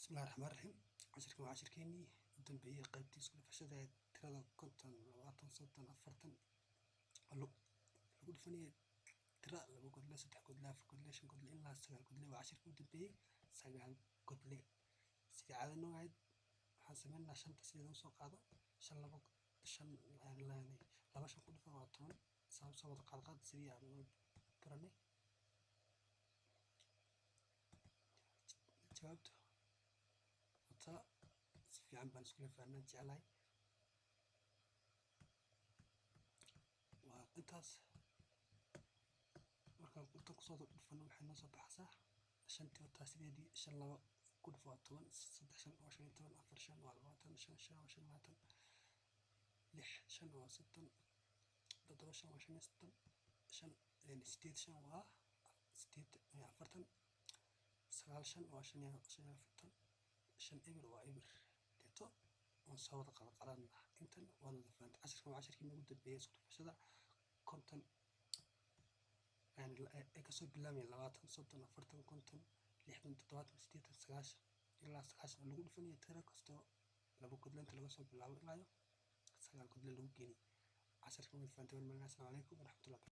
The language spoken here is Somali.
Bismillahi Raxmaani Raxiim. Cashirkan waa cashirkeenii u dambeeyey qaybtii isku dhufashada ee tirada 50, 20, 30, 40 oo lagu dhufanayay tira laba godle, saddex godle, afar godle, shan godle ilaa sagaal godle. Waa cashirkii u dambeeyey sagaal godle. Sidii caada noo ahayd, waxaan sameynaynaa shanta sideeda usoo qaado. Shan laba shan, laba shan ku dhufan waa 10. Saa usoo wada qaad qaad sidii aan u baranay. Jawaabtu wataa. Si fiican baan iskula fahnaan jeclahay. Waa intaas. Markaan inta kusoo dhufano, waxay noo soo baxaysaa shantii. Wataa sideedii. Shan laba ku dhufo waa 10, saddex shan waa 15, afar shan waa 20, shan shan waa 25, lix shan waa 30, toddoba shan waa 35, shan sideed shan waa 48, sagaal shan waa 45, shan eber waa eber. Deeto waan soo wada qalqalanaa. Intan waa wada fahantay. Cashirkan waa cashirkii noogu dambeeyay isku dhufashada 50, ay kasoo bilaabmayaan 20, 30, 40, 50, 60, 70, 80, 90 ilaa 90 oo lagu dhufanayo tiro kastoo laba godle inta laga soo bilaabo ilaa iyo sagaal godle lagu geenay. Casharkan waad fahantay baan malinayaa. Asalaamu calaykum waraxmatullahi.